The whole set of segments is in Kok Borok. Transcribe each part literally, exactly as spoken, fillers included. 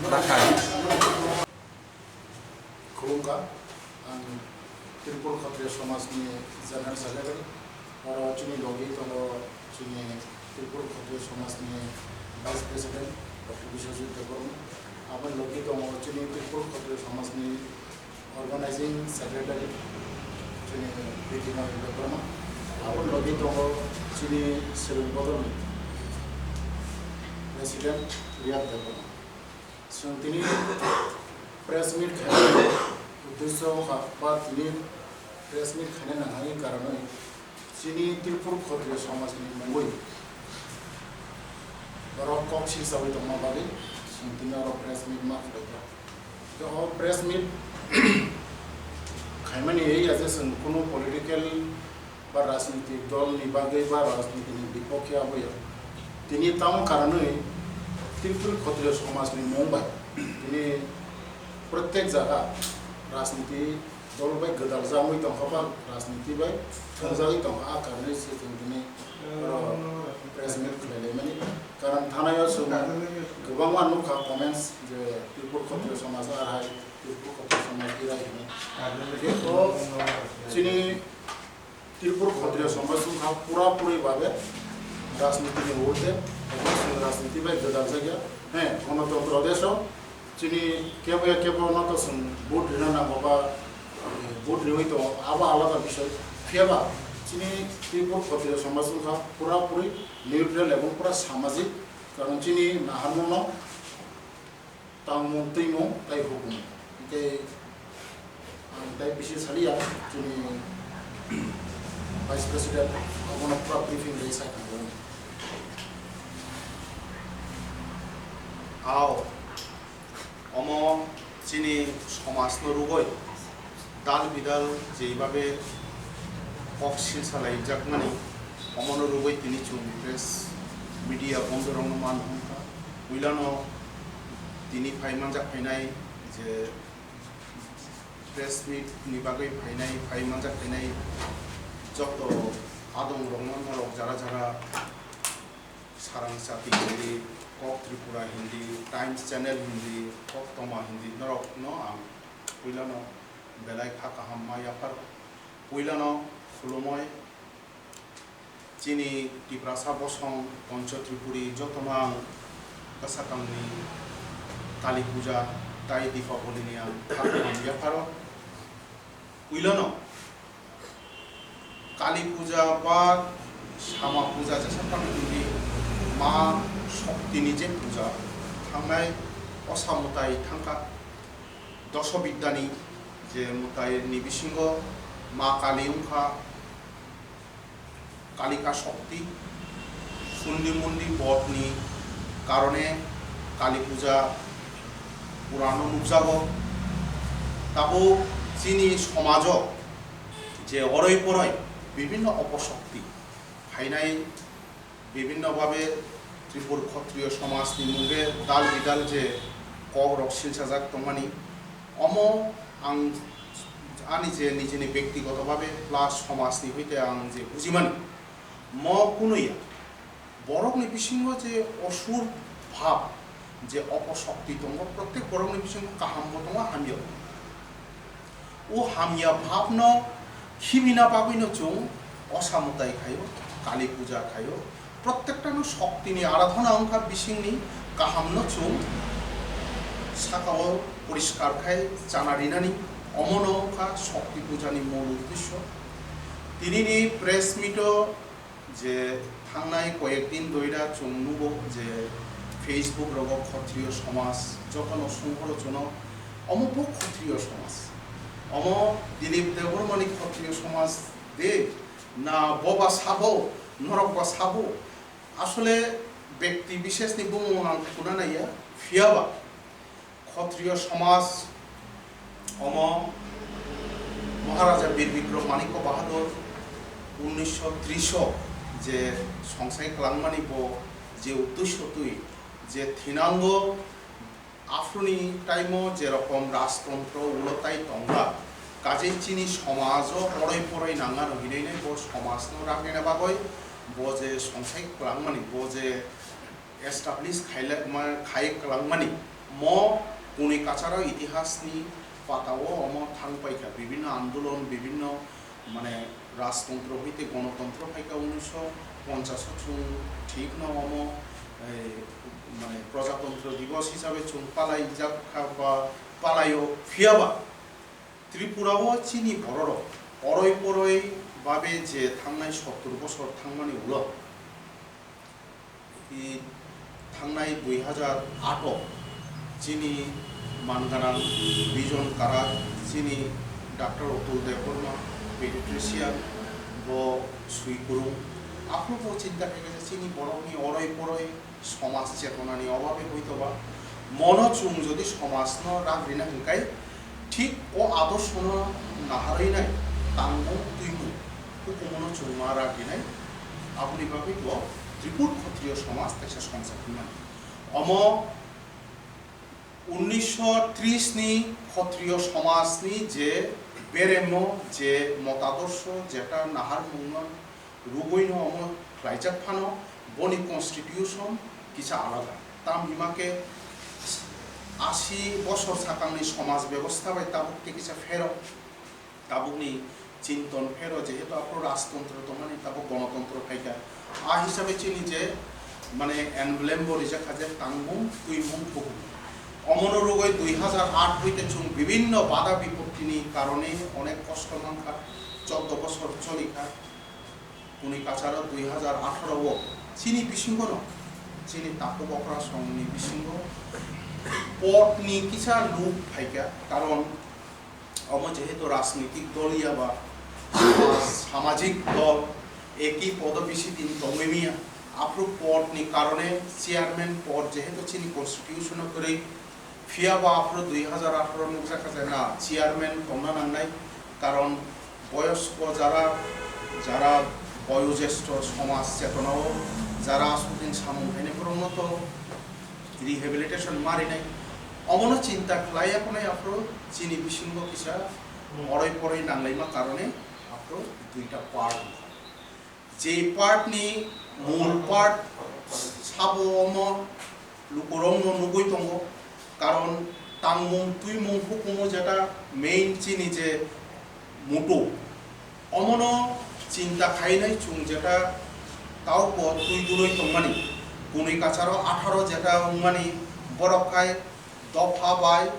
Bathai. Khulumkha, ang Tripura Khatriya Somajni General Secretary, oro chini logi tongo chini Tripura Khatriya Somajni Vice President Doctor Biswajit Debbarma, aboni logi tongo chini Tripura Khatriya Somajni Organizing Secretary chini Ritina Debbarma, aboni logi tongo chini Civil Bodolni President Riyad Debbarma. Chwng tini press meet khainani uddesyo wngkha ba tini press meet khaina nangnani karonwi chini Tripura Khatriya somajni mungwi borok kok silsawi tongma bagwi chwng tini oro press meet ma khlaikha. Tei o press meet khaimani ya je chwng kunu political ba rajnitik dol ni bagwi ba rajniti ni bipokhe abo ya. Tini tamo karonwi Tripura Khatriya somaj ni mung bai tini protek jaga rajniti dol bai gwdal jagwi tongkha ba rajniti bai thwngjagwi tongkha, a karonwi se chwng tini oro press meet khlai laimani. Karon thanaio chwng kwbangma nukha comments je Tripura Khatriya somaj arhai, Tripura Khatriya somaj irai hwnwi. Khe o chini Tripura Khatriya somaj wngkha pura puri babe rajniti ni urde, ebong chwng rajniti bai gwdal jakya. He, Ganatantro desh o chini kebo ya kebo no to chwng vote rina nango ba, eh, vote riwi tongo, abo alada bisoi. Phiya ba chini Tripura Khatriya somaj wngkha pura puri neutral ebong pura samajik, karon chini naharmung no tangmung, twimung, tei hukumung. Hingke ang tei bisi saliya, chini Vice President abono pura briefing rwi sai thangjago. Ao, omo chini somajno rugoi dal bidal jeibabe kok silsa laijakmani, omono rugoi tini chwng press media bondorokno man hwn kha. Puilano tini phai manjak phainai je press meet ni bagwi phainai, phai manjak phainai joto adongrokno norok jara jara Sarang Chati Hindi, Kok Tripura Hindi, Times Channel Hindi, Koktwma Hindi, norokno ang puilano belai kha kaham ma yapharo. Puilano khulumoi chini Tiprasa bosong Pancho Tripuri jotono ang bwsakangni Kali Puja tai Dipaboli ni ang kha kaham yapharo. Puilano Kali Puja ba Sama Puja jesa phano hwnwi ma Shokti ni je puja thangnai Osa Mwtai thangkha. Dosho Bidya ni je mwtai ni bisingo Ma Kali wngkha Kalika Shokti, Sundi Mundi Bodh ni karone Kali Puja purano nukjago. Tabuk chini somajo je oroi poroi bibinno oposokti phainai, bibinno babe Tripur Khatriyo somajni munge dal bidal je kokrok silchajak tongmani, omo ang ani je nijini bektigoto babe plus somajni hoite ang je bujimani, mo kunuya. Borokni bisingo je osur bhab, je oposokti tongo, protek borokni bisingo kahambo tongo, hamyabo tongo. O hamya bhabno khibina bagwino chwng Osa Mwtai khaio, Kali Puja khaio, protektano soktini aradhona wngkha, bisingni kahamno chwng sakao poriskar khai chana rinani, omono wngkha Shokti Pujani mol uddesyo. Tinini press meet-o je thangnai koyek din doira chwng nugo je Facebook rogo Khatriyo somaj jotono sungphoro chwngno omo bo Khatriyo somaj. Omo Dilip Debbarmani Khatriyo somaj de na boba sabo, norok ba sabo. Asole bekti bisheshni bumung ang khuna naiya, phiyaba Khatriyo somaj omo Maharaja Bir Bikram Manikya Bahadur unnisho tris o je songsai kwlangmani bo je uddesyo twi je thinango, aphuruni time o jerokom rajtontro ulo tai tongkha, kaje chini somajo oroi poroi nangano hinwi nai bo somajno ragena bagwi bo je songsai kwlangmani bo je establish khaile-, ma-, khai kwlangmani, Mo kwnwi kacharo itihasni patao omo thang paikha, bibhinno andolon, bibhinno mane rajtontro hoite gonotontro phaikha, unnisho ponchash o chwng thikno omo, eh, mane Projatontro Divos hisabe chwng palaijak kha ba palaio, phiyaba Tripura o chini bororok oroi poroi babe je thangnai sottur bosor thangmani ulo, I thangnai dui hajar aat o chini manganang Bijon Karak, chini Doctor Atul Debbarma, pediatrician, bo sui kwrwng. Aphuru bo chinta khe kaisa chini borokni oroi poroi somaj chetonani obabe hoitoba mono chwng jodi somajno rak rina hwnkhe, thik o adorshono naharwi nai tangmung twimung hukumono chwngma rak rinai, aboni bagwi bo Tripur Khotriyo somaj kaisa songchak hwnmani. Omo unnisho tris ni Khotriyo somajni je beremo, je motadorsho, jeta naharmungno rwgwino omo khlaijak phano, boni constitution kisa alada. Tam hima khe asi bosor sakangni somaj bebosta bai tabuk tei kisa pherok. Tabukni chinton phero, jehetu aphuru rajtontro tongmani, tabuk gonotontro phaikha. A hisabe chini je, mane, emblem bo rijak kha je tangmung, twimung, hukum. Omono rwgwi dui hajar aat hoite chwng bibhinno bada bipottini karone onek kosto mankha, choddo bosor cholikha. Kwnwi kacharo dui hajar atharo o chini bisingono, chini takhuk okra songni bisingo potni kisa luk phaikha, karon omo jehetu rajnitik dol ya ba samajik dol eki podo bisi din tongwi miya, aphuru potni karone chairman pot jehetu chini constitution o kwrwi, phiya ba aphuru dui hajar atharo nukjak kha je na chairman tongna nangnai, karon boyosko jara, jara boyojestho somaj chetonao jara aswk din samung khainai borokno to rehabilitation ma rinai. Omono chinta khlai ya phano aphuru chini bisingo kisa oroi poroi nanglaima karone aphuru duita part. Je part ni mul part sabo omo lukurokno nugwi tongo, karon tangmung twimung hukumu jeta main chini je muto, omono chinta khainai chwng jeta tauko twi gurwi tongmani, kwnwi kacharo atharo jeta wngmani, borok khai dopha bai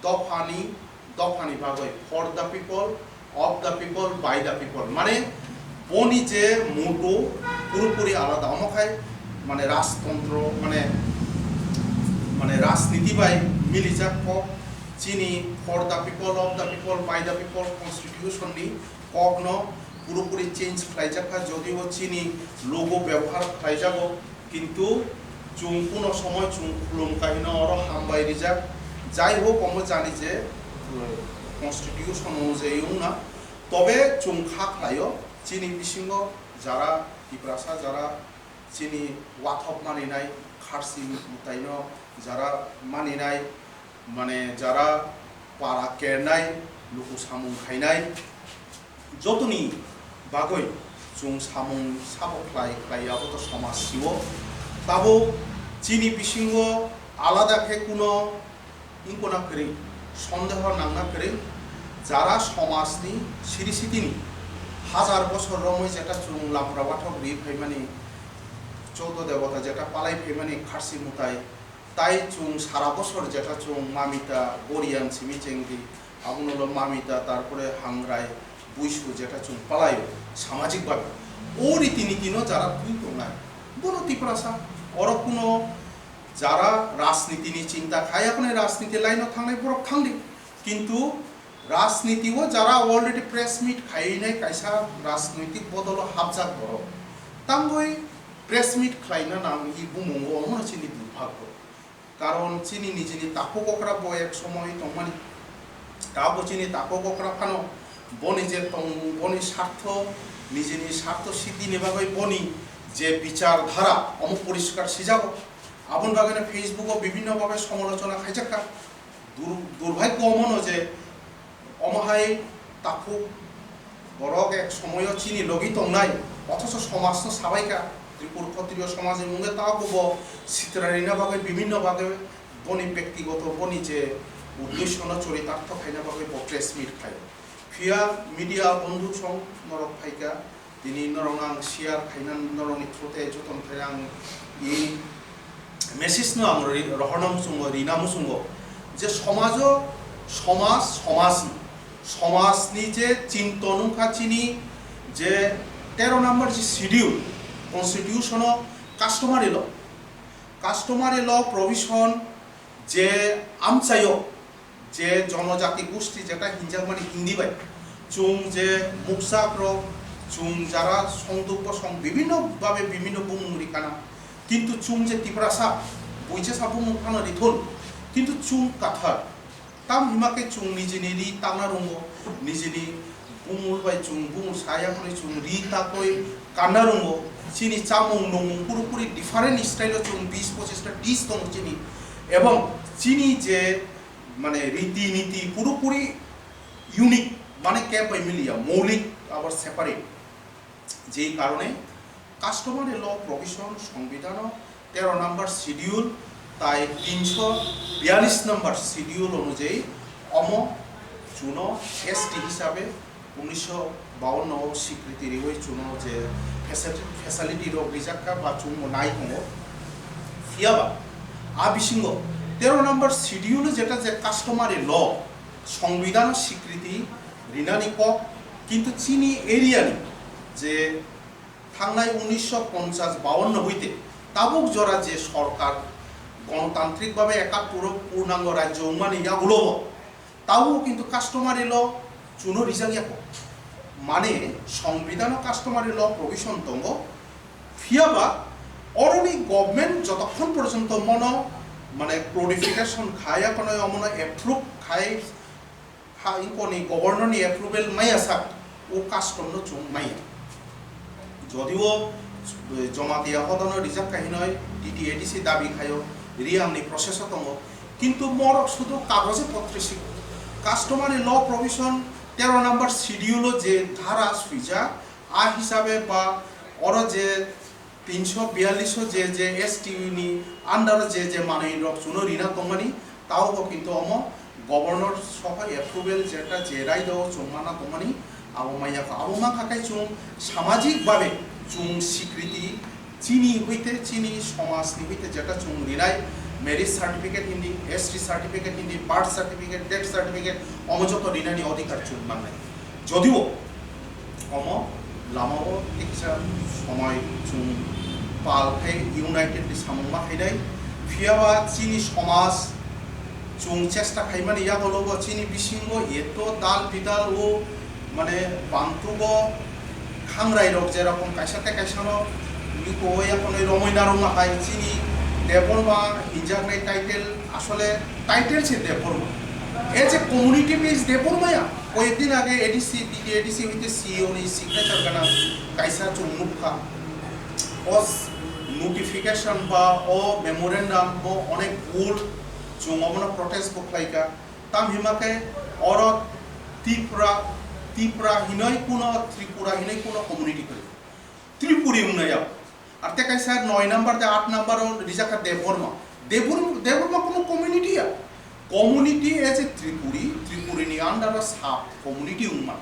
dophani, dophani bagwi, for the people, of the people, by the people. Mane boni je muto purupuri alada. Omo khai mane rajtontro, mane, mane rajniti bai milijak kok, chini for the people, of the people, by the people constitution ni kokno purupuri change khlaijak kha, jodio chini logo bebohar khlaijago, kintu chwng kuno somoi chwng khulum kahino oro hambai rijak. Jai hok, omo jani je, eh, constitution onujayi wngna, tobe chwng kha khlaio, chini bisingo jara Tiprasa, jara chini wathok maninai, kharsi mwtaino jara maninai, mane jara para kernai, luku samung khainai, jotoni bagwi chwng samung sabo khlai khlai abo to somaj sio. Tabuk chini bisingo alada khe kuno wngkona kwrwi, sondeho nangna kwrwi, jara somajni siri sitini hajar bosor romwi jeta chwng lamra wathok ri phaimani, choudo debota jeta palai phaimani kharsi mwtai, tai chwng sara bosor jeta chwng mamita, goriyan simi chengdi, abono lo mamita, tarpore hangrai, buisu jeta chwng palaio samajik bhabe. O riti nitino jara twi tongnai, bono Tiprasa, oro kuno jara rajnitini chinta khai, akhone rajniti line o thangnai borok thangdi. Kintu rajniti o jara already press meet khainai kaisa rajnoitik bodolo hapjak borok, tangwi press meet khlaina nang i bumungo, omono chini durphaggo. Karon chini nijini takhuk okra bo ek somoi tongmani. Abo chini takhuk okra phano boni je tongmung, boni sartho, nijini sartho siddhini bagwi boni je bichar dhara, omo poriskar sijago. Aboni bagwino Facebook o bibhinno bhabe somolochona khaijakha. Dur-, durbhagyo omono je omo hai takhuk borok ek somoyo chini logi tongnai, othocho somajno sabaikha. Tripur Khotriyo somajni mungwi tabukbo sitra rina bagwi bibhinno bhabe Boni bektigoto, boni je uddeshono choritartho khaina bagwi bo press meet khai. Phiya media bondhu song norok phaikha, tini norok ang share khaina norokni through te jotono thai ang i message no ang ri-, rohorna muchungo, rina muchungo, je somajo, somaj, somaj, somajni je chinton wngkha chini je tero number je schedule, constitution o customary law, customary law provision je amchaio je jonojati gosti jeta hinjakmani Hindi bai, chwng je muksak rok, chwng jara songduk bosong bibinno babe bibinno bumung rikana, kintu chwng je Tiprasa buichesa bumung phano rithun, kintu chwng kathar. Tam hima khe chwng nijini ri tangna rungo, nijini bumul bai chwng bumul saya hwnwi chwng ri takoi kanna rungo, chini chamung nungmung purupuri different style o chwng bis pochista dish tongo chini, ebong chini je mane riti niti purupuri unique, mane kebo bai miliya, moulik abo separate. Jei karone customary law provision songbidhano tero number schedule tai tinsho biyalish number schedule onujai omo chuno S T hisabe unisho bawanno o swikriti riwi chuno je facil-, facility rok rijakha ba chwngbo nai tongo. Phiyaba a bisingo tero number schedule jeta je customary law songbidhano swikriti rinani kok, kintu chini area ni je thangnai unisho ponchas bawanno hoite tabuk jora je sorkar gonotantrik babe ekatturo purnango rajyo wngmani yagulobo tabuk kintu customary law chuno rijak yako. Mane songbidhano customary law provision tongo, phiyaba oroni government jotokhon porjonto mono mane clarification khaya kono omono approve khai ha, ingkoni governor ni approval maya sak, o custom no chwng maya. Jodio, eh, Jamatia hodano rijak kahinoi T T A D C dabi khayo, riang ni process o tongo, kintu morok sudu kagoje potre siko. Customary law provision tero number schedule o je dhara suijak, a hisabe ba oro je tinsho biyallish o je, je S T ni under o je, je manwi rok chuno rina tongmani, tao bo kintu omo governor soho approval jeta je raida o chwng mana tongmani, abo maya kho. Abo mankha khe chwng samajik babe chwng swikriti chini hoite, chini somaj ni hoite jeta chwng rinai marriage certificate hindi, S T certificate hindi, birth certificate, death certificate, omo joto rinani odhikar chwng mannai. Jodio omo lamao tekisa somoi chwng pal khai united ni samung ma khainai. Phiyaba chini somaj chwng chesta khaimani yagulobo chini bisingo eto dal bidal o mane banthugo khangrai rok jerokom kaisa tei kaisa no iko yakonoi romoi narwkma hai chini Debbarma hinjaknai title asole title se Debbarma. As a community based Debbarma ya. Koyekdin age A D C, T T A D C hoite C E O ni signature gana kaisa chwng nukha. O s-, notification ba o memorandum bo onek bhul, chwng omono protest bo khlaikha. Tam hima khe oro Tripura, Tripura hinoi kuno, Tripura hinoi kuno community kwrwi. Tripuri wngna yao. Ar tei kaisa noi number tei aat number o rijak kha Debbarma. Debbarma, Debbarma kuno community ya. Community as a Tripuri, Tripuri ni under o sub community wngma.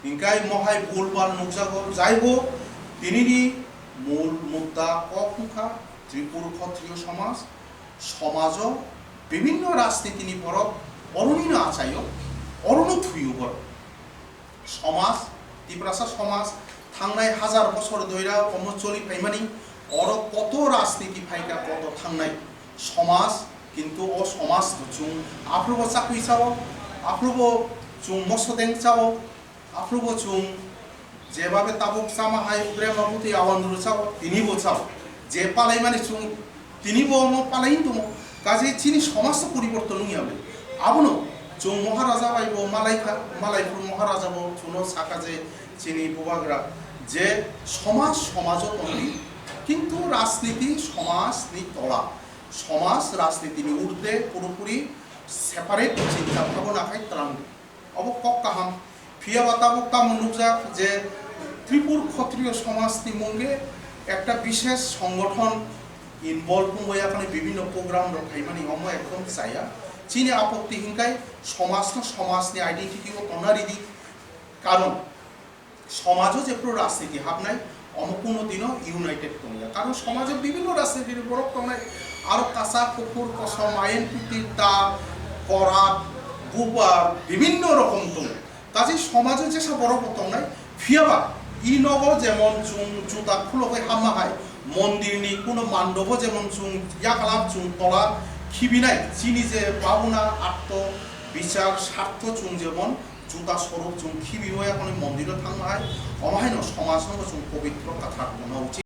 Hinkhai mohai bul bal nukjago, jai hok, tinini mul mudda kok wngkha Tripur Khotriyo somaj, somajo bibinno rajnitini borok oroni no achaio, orono thuio borok. Somaj, Tiprasa somaj thangnai hajar bosor doira omo choli phaimani, oro koto rajniti phaikha, koto thangnai somaj, kintu o somaj no chwng aphrubo chakwi chao, aphrubo chwng mosodeng chao, aphrubo chwng jebabe tabuk chama hai brema bwtwi awandru chao, tinibo chao. Je palaimani chwng tinibo omo palai tongo. Kaje chini somaj to poriborton wngya bai. Abono chwng Maharaja bai bo malai kha, malai phuru Maharaja bo chwngno saka je chini bubagra je somaj, somajo tongdi, kintu rajniti somaj ni tola, somaj rajniti ni urde purupuri separate chinta bhabona khai twlang di. Obo kok kaham. Phiyaba tabuk tamo nukjak je Tripur Khotriyo somaj ni mungge ekta bishesh songothon involve wngwi akhani bibhinno program rok khaimani omo ekdom chaya. Chini apokti hinkai somajno somajni identity o tongna ridi, karon somajo jephru rajniti habnai omo kuno dino united tongya, karon somajo bibhinno rajnitini borok tongnai, aro kasa kuphur kosom ayen putir da korat bubar bibhinno rokom tongo. Kaje somajo jesa borok bo tongnai, phiyaba i nogo jemon chwng juta khulogwi hamma hai, mondirni kuno mandobo jemon chwng yakla chwng tola khibinai, chini je babuna atto bichar sartho chwng jemon juta sorok chwng khibiwi akhoni mondiro thangma hai, omo haino somajno bo chwng pobitro kathar wngna uchit.